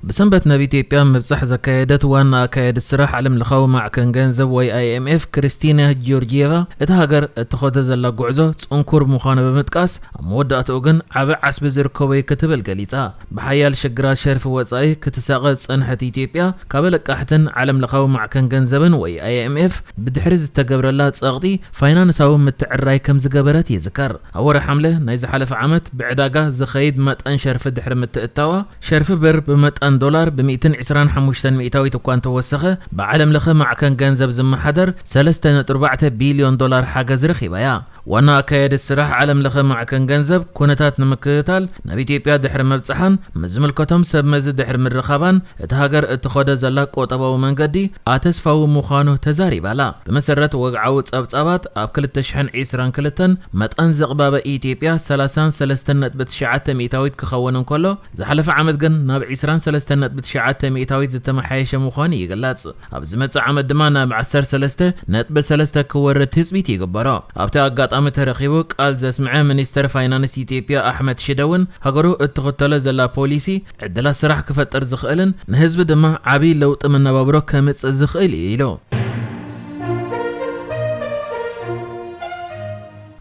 ብሰንበት ናብ ኢትዮጵያ ምብጻሕ ዘካየደት ዋና ኣካየዲት ስራሕ ዓለም ለኻዊ ማዕከን ገንዘብ ወይ ኣይኤምኤፍ ክርስቲና ጂዮርጂየቫ፣ እታ ሃገር እትኸዶ ዘላ ጉዕዞ ጽንኩር ምዃኑ ብምጥቃስ፣ ኣብ መወዳእትኡ ግን ዓቢ ዓስቢ ዝርከቦ እዩ ክትብል ገሊጻ። ብሓያል ሽግራት ሸርፊ ወጻኢ ክትሳቐ ዝጸንሐት ኢትዮጵያ፣ ካብ ለቃሕትን ዓለም ለኻዊ ማዕከን ገንዘብን ወይ ኣይኤምኤፍ ብድሕሪ ዝተገብረላ ጸቕጢ ፋይናንሳዊ ምትዕርራይ ከም ዝገበረት ይዝከር። ኣብ ወርሒ ሓምለ ናይ ዝሓለፈ ዓመት ብዕዳጋ ዝኸይድ መጠን ሸርፊ ድሕሪ ምትእታዋ፣ ሸርፊ ብር ብመጠን ዶላር ብ ሚእትን ዕስራን ሓሙሽተን ሚእታዊት እኳ እንተወሰኸ፣ ብዓለም ለኸ ማዕከን ገንዘብ ዝመሓደር ሰለስተ ነጥቢ ኣርባዕተ ቢልዮን ዶላር ሓገዝ ረኺባ እያ። ዋና ኣካያዲ ስራሕ ዓለም ለኸ ማዕከን ገንዘብ ኩነታት ንምክትታል ናብ ኢትዮጵያ ድሕሪ ምብጽሓን ምስ ዝምልከቶም ሰብ መዚ ድሕሪ ምርኻባን፣ እታ ሃገር እትኸዶ ዘላ ቁጠባዊ መንገዲ ኣተስፋዊ ምዃኑ ተዛሪባ ኣላ። ብመሰረት ወግዓዊ ጸብጻባት፣ ኣብ ክልተ ሽሕን ዕስራን ክልተን መጠን ዝቕባበ ኢትዮጵያ ሰላሳን ሰለስተን ነጥቢ ትሽዓተ ሚእታዊት ክኸውን እንከሎ፣ ዝሓለፈ ዓመት ግን ናብ ዕስራን ሰለስተን ነጥቢ ትሽዓተ ሚእታዊት ዝተመሓየሸ ምዃኑ ይግለጽ። ኣብ ዝመጽእ ዓመት ድማ ናብ ዓሰርተ ሰለስተ ነጥቢ ሰለስተ ክወርድ ትጽቢት ይግበሮ። ኣብቲ ኣጋጣሚ ተረኺቡ ቃል ዘስምዐ ሚኒስተር ፋይናንስ ኢትዮጵያ ኣሕመድ ሽደ እውን፣ ሃገሩ እትኽተሎ ዘላ ፖሊሲ ዕድላት ስራሕ ክፈጥር ዝኽእልን ንህዝቢ ድማ ዓቢ ለውጢ መነባብሮ ከምጽእ ዝኽእል እዩ ኢሉ።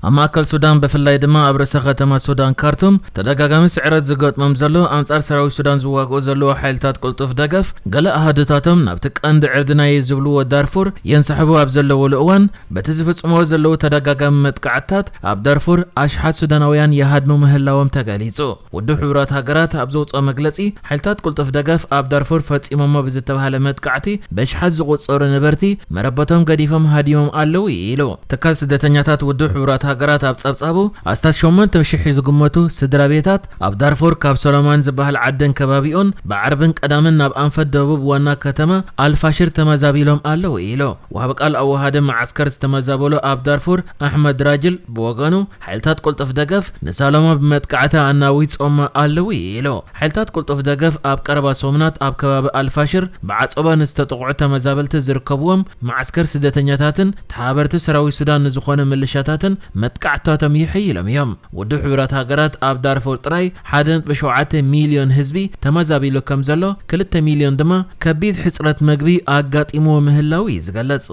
ኣብ ማእከል ሱዳን፣ ብፍላይ ድማ ኣብ ርእሰ ከተማ ሱዳን ካርቱም፣ ተደጋጋሚ ስዕረት ዝገጥሞም ዘሎ፣ ኣንጻር ሰራዊት ሱዳን ዝዋግኡ ዘለዉ ሓይልታት ቅልጡፍ ደገፍ፣ ገለ ኣሃዱታቶም ናብቲ ቀንዲ ዕርድናይ ዝብልዎ ዳርፉር የንሳሕቡ ኣብ ዘለዉሉ እዋን፣ በቲ ዝፍጽምዎ ዘለዉ ተደጋጋሚ መጥቃዕትታት፣ ኣብ ዳርፉር ኣሽሓት ሱዳናውያን ይሃድሙ ምህላዎም ተገሊጹ። ውድብ ሕቡራት ሃገራት ኣብ ዘውጽኦ መግለጺ፣ ሓይልታት ቅልጡፍ ደገፍ ኣብ ዳርፉር ፈጺሞሞ ብዝተባህለ መጥቃዕቲ፣ በሽሓት ዝቑጸሩ ነበርቲ መረበቶም ገዲፎም ሃዲሞም ኣለዉ ኢሉ። ትካል ስደተኛታት ውድብ ሕቡራት ሃገራት ኣብ ጸብጻቡ፣ ኣስታት ሸሞንተ ሽሕ ዝግመቱ ስድራ ቤታት ኣብ ዳርፉር፣ ካብ ሶሎማን ዝበሃል ዓድን ከባቢኡን፣ ብዓርብን ቀዳምን ናብ ኣንፈት ደቡብ ዋና ከተማ ኣልፋሽር ተመዛቢሎም ኣለዉ ኢሉ። ወሃቢ ቃል ኣወሃዲ መዓስከር ዝተመዛበሉ ኣብ ዳርፉር ኣሕመድ ራጅል ብወገኑ፣ ሓይልታት ቅልጡፍ ደገፍ ንሳሎማ ብመጥቃዕቲ ኣናዊጾማ ኣለዉ ኢሉ። ሓይልታት ቅልጡፍ ደገፍ ኣብ ቀረባ ሰሙናት ኣብ ከባቢ ኣልፋሽር ብዓጸቦ ንዝተጠቕዑ ተመዛበልቲ ዝርከብዎም መዓስከር ስደተኛታትን ተሓባበርቲ ሰራዊት ሱዳን ንዝኾነ ምልሻታትን መጥቃዕትታቶም ይሕይሎም እዮም። ውድብ ሕቡራት ሃገራት ኣብ ዳርፉር ጥራይ ሓደ ነጥቢ ሸውዓተ ሚልዮን ህዝቢ ተመዛቢሉ ከም ዘሎ፣ ክልተ ሚልዮን ድማ ከቢድ ሕጽረት መግቢ ኣጋጢምዎ ምህላው እዩ ዝገልጽ።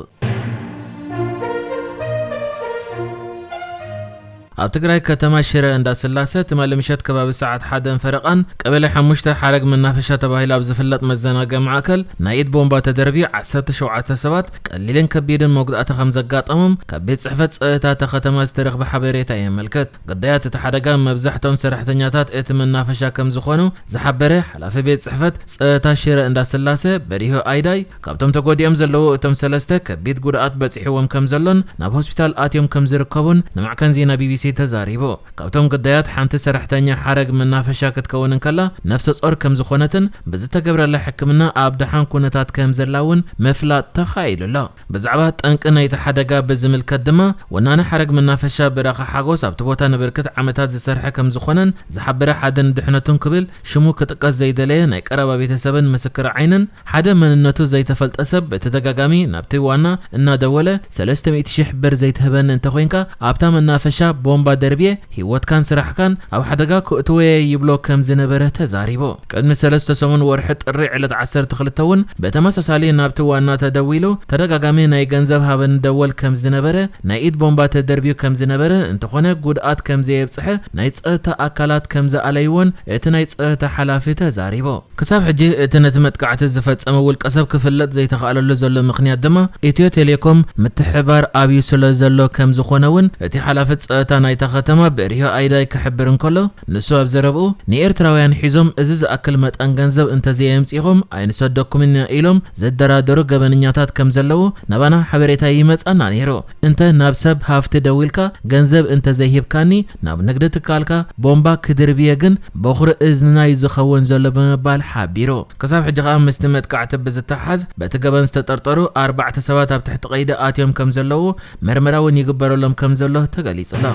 ኣብ ትግራይ ከተማ ሽረ እንዳስላሰ ትማሊ ምሸት ከባቢ ሰዓት ሓደን ፈረቓን ቀበሌ ሓሙሽተ ሓረግ መናፈሻ ተባሂሉ ኣብ ዝፍለጥ መዘናግዒ ማእከል ናይ ኢድ ቦምባ ተደርብዩ ዓሰርተ ሸውዓተ ሰባት ቀሊልን ከቢድን መጉዳእቲ ከም ዘጋጠሞም ካብ ቤት ጽሕፈት ጸጥታ እታ ከተማ ዝተረኽበ ሓበሬታ የመልክት። ግዳያት እቲ ሓደጋ መብዛሕትኦም ሰራሕተኛታት እቲ መናፈሻ ከም ዝኾኑ ዝሓበረ ሓላፊ ቤት ጽሕፈት ጸጥታ ሽረ እንዳስላሰ በሪሁ ኣይዳይ፣ ካብቶም ተጎዲኦም ዘለዉ እቶም ሰለስተ ከቢድ ጉድኣት በጺሕዎም ከም ዘሎን ናብ ሆስፒታል ኣትዮም ከም ዝርከቡን ንማዕከን ዜና ቢቢሲ ተዛሪቡ። ካብቶም ግዳያት ሓንቲ ሰራሕተኛ ሓረግ መናፈሻ ክትከውን እንከላ፣ ነፍሰ ጾር ከም ዝኾነትን ብዝተገብረላ ሕክምና ኣብ ደሓን ኩነታት ከም ዘላ እውን ምፍላጥ ተኻኢሉ ኣሎ። ብዛዕባ ጠንቂ ናይቲ ሓደጋ ብዝምልከት ድማ፣ ወናኒ ሓረግ መናፈሻ በረኻ ሓጎስ ኣብቲ ቦታ ንብርክት ዓመታት ዝሰርሐ ከም ዝኾነን ዝሓበረ ሓደን ድሕነቱን ክብል ሽሙ ክጥቀስ ዘይደለየ ናይ ቀረባ ቤተሰብን ምስክር ዓይንን ሓደ መንነቱ ዘይተፈልጠ ሰብ ብተደጋጋሚ ናብቲ ዋና እናደወለ፣ ሰለስተ ሚእቲ ሺሕ ብር ዘይትህበኒ እንተኾይንካ፣ ኣብታ መናፈሻ ቦምባ ደርብየ ህይወትካን ስራሕካን ኣብ ሓደጋ ክእትወየ ይብሎ ከም ዝነበረ ተዛሪቡ። ቅድሚ ሰለስተ ሰሙን ወርሒ ጥሪ ዕለት ዓሰርተ ክልተ እውን ብተመሳሳሊ ናብቲ ዋና ተደዊሉ፣ ተደጋጋሚ ናይ ገንዘብ ሃበኒ ደወል ከም ዝነበረ፣ ናይ ኢድ ቦምባ ተደርብዩ ከም ዝነበረ፣ እንተኾነ ጉድኣት ከም ዘየብጽሐ ናይ ጸጥታ ኣካላት ከም ዝኣለይዎን እቲ ናይ ጸጥታ ሓላፊ ተዛሪቡ። ክሳብ ሕጂ እቲ ነቲ መጥቃዕቲ ዝፈጸመ ውልቀ ሰብ ክፍለጥ ዘይተኻእለሉ ዘሎ ምኽንያት ድማ፣ ኢትዮ ቴሌኮም ምትሕብባር ኣብዩ ስለ ዘሎ ከም ዝኾነ እውን እቲ ሓላፊ ጸጥታ ናይታ ከተማ ብሪሆ ኣይዳይ ክሕብር እንከሎ፣ ንሱ ኣብ ዘረብኡ፣ ንኤርትራውያን ሒዞም እዚ ዝኣክል መጠን ገንዘብ እንተዘየምጺኹም ኣይንሰደኩምን ኢና ኢሎም ዘደራደሩ ገበነኛታት ከም ዘለዉ ናባና ሓበሬታ ይመጻና ነይሩ። እንተ ናብ ሰብ ሃፍቲ ደዊልካ ገንዘብ እንተዘይሂብካኒ፣ ናብ ንግዲ ትካልካ ቦምባ ክድርብየ ግን በኹሪ እዝንና እዩ ዝኸውን ዘሎ ብምባል ሓቢሩ። ክሳብ ሕጂ ከኣ ምስቲ መጥቃዕቲ ብዝተሓዝ በቲ ገበን ዝተጠርጠሩ ኣርባዕተ ሰባት ኣብ ትሕቲ ቀይዲ ኣትዮም ከም ዘለዉ፣ መርመራ እውን ይግበረሎም ከም ዘሎ ተገሊጹ ኣሎ።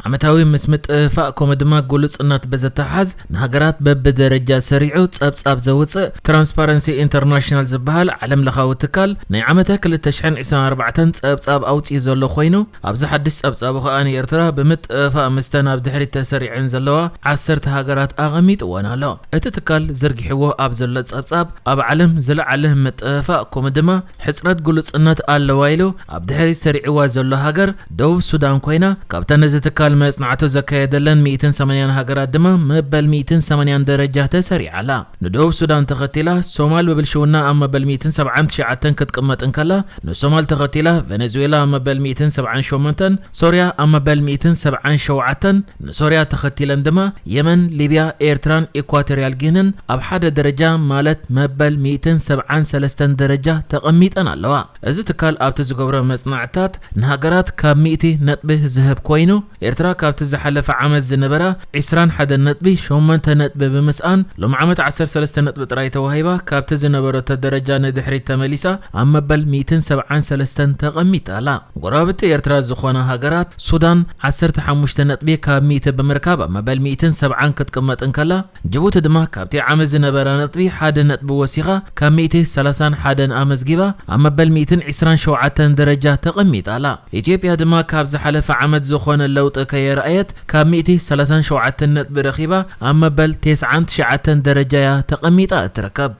ዓመታዊ ምስ ምጥፋእ ከምኡ ድማ ግሉጽነት ብዝተሓዝ ንሃገራት በብደረጃ ሰሪዑ ጸብጻብ ዘውጽእ ትራንስፓረንሲ ኢንተርናሽናል ዝበሃል ዓለም ለኻዊ ትካል ናይ ዓመተ ክልተ ሽሕን ዕስራን ኣርባዕተን ጸብጻብ ኣውጺኡ ዘሎ ኮይኑ፣ ኣብዚ ሓድሽ ጸብጻቡ ከኣ ንኤርትራ ብምጥፋእ ምስተን ኣብ ድሕሪት ተሰሪዐን ዘለዋ ዓሰርተ ሃገራት ኣቐሚጥወን ኣሎ። እቲ ትካል ዘርጊሕዎ ኣብ ዘሎ ጸብጻብ ኣብ ዓለም ዝለዓለ ምጥፋእ ከምኡ ድማ ሕጽረት ግሉጽነት ኣለዋ ኢሉ ኣብ ድሕሪት ሰሪዕዋ ዘሎ ሃገር ደቡብ ሱዳን ኮይና፣ ካብተን ነዚ ትካል መጽናዕቱ ዘካየደለን ሚእትን ሰማንያን ሃገራት ድማ መበል ሚእትን ሰማንያን ደረጃ ተሰሪዓ ኣላ። ንደቡብ ሱዳን ተኸቲላ ሶማል ብብልሽውና ኣብ መበል ሚእትን ሰብዓን ትሽዓተን ክትቅመጥ እንከላ፣ ንሶማል ተኸቲላ ቨነዙዌላ ኣብ መበል ሚእትን ሰብዓን ሸሞንተን፣ ሶርያ ኣብ መበል ሚእትን ሰብዓን ሸውዓተን፣ ንሶርያ ተኸቲለን ድማ የመን፣ ሊብያ፣ ኤርትራን ኢኳቶርያል ጊንን ኣብ ሓደ ደረጃ ማለት መበል ሚእትን ሰብዓን ሰለስተን ደረጃ ተቐሚጠን ኣለዋ። እዚ ትካል ኣብቲ ዝገብሮ መጽናዕትታት ንሃገራት ካብ ሚእቲ ነጥቢ ዝህብ ኮይኑ፣ ኤርትራ ካብቲ ዝሓለፈ ዓመት ዝነበራ ዕስራን ሓደን ነጥቢ ሸሞንተ ነጥቢ ብምስኣን ሎም ዓመት ዓሰርተ ሰለስተ ነጥቢ ጥራይ ተዋሂባ ካብቲ ዝነበረቶ ደረጃ ንድሕሪት ተመሊሳ ኣብ መበል ሚእትን ሰብዓን ሰለስተን ተቐሚጣ ኣላ። ጎረባብቲ ኤርትራ ዝኾና ሃገራት ሱዳን ዓሰርተ ሓሙሽተ ነጥቢ ካብ ሚእቲ ብምርካብ ኣብ መበል ሚእትን ሰብዓን ክትቅመጥ እንከላ፣ ጅቡቲ ድማ ካብቲ ዓመት ዝነበራ ነጥቢ ሓደ ነጥቢ ወሲኻ ካብ ሚእቲ ሰላሳን ሓደን ኣመዝጊባ ኣብ መበል ሚእትን ዕስራን ሸውዓተን ደረጃ ተቐሚጣ ኣላ። ኢትዮጵያ ድማ ካብ ዝሓለፈ ዓመት ዝኾነ ለውጢ ከየርኣየት ካብ ሚእቲ ሰላሳን ሸውዓተን ነጥቢ ረኺባ ኣብ መበል ተስዓን ትሽዓተን ደረጃ እያ ተቐሚጣ እትርከብ።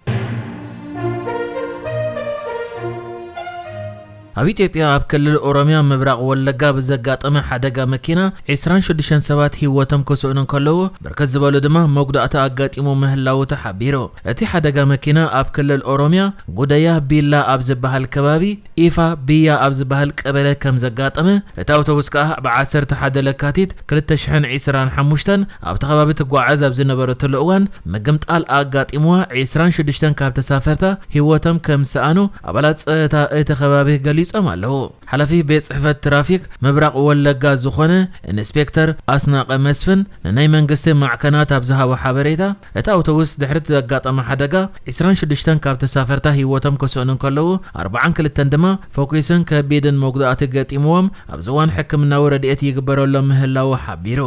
ኣብ ኢትዮጵያ ኣብ ክልል ኦሮሚያ ምብራቕ ወለጋ ብዘጋጠመ ሓደጋ መኪና ዕስራን ሽዱሽተን ሰባት ህይወቶም ክስእኑ እንከለዉ፣ ብርክት ዝበሉ ድማ መጉዳእቲ ኣጋጢሙ ምህላዉ ተሓቢሩ። እቲ ሓደጋ መኪና ኣብ ክልል ኦሮሚያ ጉደያ ቢላ ኣብ ዝበሃል ከባቢ ኢፋ ብያ ኣብ ዝበሃል ቀበሌ ከም ዘጋጠመ፣ እቲ ኣውቶቡስ ከኣ ብዓሰርተ ሓደ ለካቲት ክልተ ሽሕን ዕስራን ሓሙሽተን ኣብቲ ከባቢ ትጓዓዝ ኣብ ዝነበረትሉ እዋን ምግምጣል ኣጋጢምዋ ዕስራን ሽዱሽተን ካብ ተሳፈርታ ህይወቶም ከም ዝሰኣኑ ኣባላት ጸጥታ እቲ ከባቢ ገሊጾም ኣለዉ። ሓላፊ ቤት ጽሕፈት ትራፊክ ምብራቕ ወለጋ ዝኾነ ኢንስፔክተር ኣስናቀ መስፍን ንናይ መንግስቲ ማዕከናት ኣብ ዝሃቦ ሓበሬታ፣ እቲ ኣውቶቡስ ድሕሪ እቲ ዘጋጠመ ሓደጋ ዕስራን ሽዱሽተን ካብ ተሳፈርታ ህይወቶም ክስእኑ እንከለዉ፣ ኣርባዓን ክልተን ድማ ፈኲስን ከቢድን መጉዳእቲ ገጢምዎም ኣብ ዝዋን ሕክምናዊ ረድኤት ይግበረሎም ምህላዉ ሓቢሩ።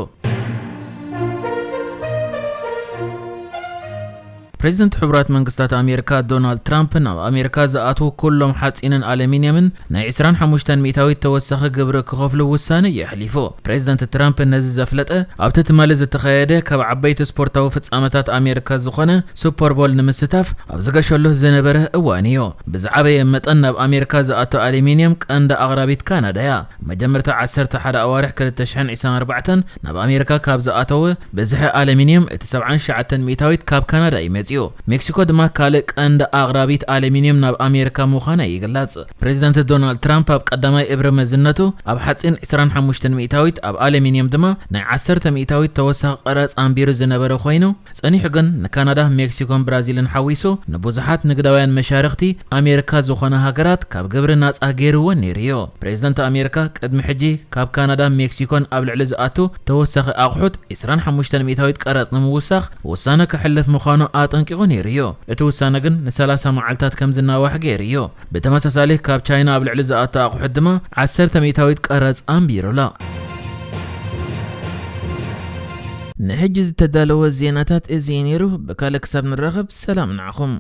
ፕሬዚደንት ሕቡራት መንግስታት ኣሜሪካ ዶናልድ ትራምፕ ናብ ኣሜሪካ ዝኣትዉ ኩሎም ሓፂንን ኣለሚንየምን ናይ ዕስራን ሓሙሽተን ሚእታዊት ተወሳኺ ግብሪ ክኸፍሉ ውሳነ የሕሊፉ። ፕሬዚደንት ትራምፕ ነዚ ዘፍለጠ ኣብቲ ትማሊ ዝተኻየደ ካብ ዓበይቲ ስፖርታዊ ፍጻመታት ኣሜሪካ ዝኾነ ሱፐርቦል ንምስታፍ ኣብ ዝገሸሉ ዝነበረ እዋን እዩ። ብዝዓበየ መጠን ናብ ኣሜሪካ ዝኣቱ ኣሉሚንየም ቀንዲ ኣቕራቢት ካናዳ እያ። መጀመርታ ዓሰርተ ሓደ ኣዋርሕ ክልተ ሽሕን ዕስራን ኣርባዕተን ናብ ኣሜሪካ ካብ ዝኣተወ ብዝሒ ኣሉሚንየም እቲ ሰብዓን ትሽዓተን ሚእታዊት ካብ ካናዳ እዩ መጺኡ። ሜክሲኮ ድማ ካልእ ቀንዲ ኣቕራቢት ኣሉሚንየም ናብ ኣሜሪካ ምዃና ይግለጽ። ፕሬዚደንት ዶናልድ ትራምፕ ኣብ ቀዳማይ እብሪ መዝነቱ ኣብ ሓጺን ዕስራን ሓሙሽተን ሚእታዊት፣ ኣብ ኣሉሚንየም ድማ ናይ ዓሰርተ ሚእታዊት ተወሳኺ ቀረጽ ኣንቢሩ ዝነበረ ኮይኑ፣ ጸኒሑ ግን ንካናዳ፣ ሜክሲኮን ብራዚልን ሓዊሱ ንብዙሓት ንግዳውያን መሻርኽቲ ኣሜሪካ ዝኾና ሃገራት ካብ ግብሪ ናጻ ገይርወን ነይሩ እዩ። ፕሬዚደንት ኣሜሪካ ቅድሚ ሕጂ ካብ ካናዳ፣ ሜክሲኮን ኣብ ልዕሊ ዝኣቱ ተወሳኺ ኣቑሑት ዕስራን ሓሙሽተን ሚእታዊት ቀረጽ ንምውሳኽ ውሳነ ከሕልፍ ምዃኑ ኣጠንቂቑ ነይሩ እዩ። እቲ ውሳነ ግን ንሰላሳ መዓልታት ከም ዝናዋሕ ገይሩ እዩ። ብተመሳሳሊ ካብ ቻይና ኣብ ልዕሊ ዝኣቱ ኣቑሑት ድማ ዓሰርተ ሚእታዊት ቀረጽ ኣንቢሩ ኣሎ። ንሕጂ ዝተዳለወ ዜናታት እዚ እዩ ነይሩ። ብካልእ ክሳብ ንራኸብ ሰላም ንዓኹም።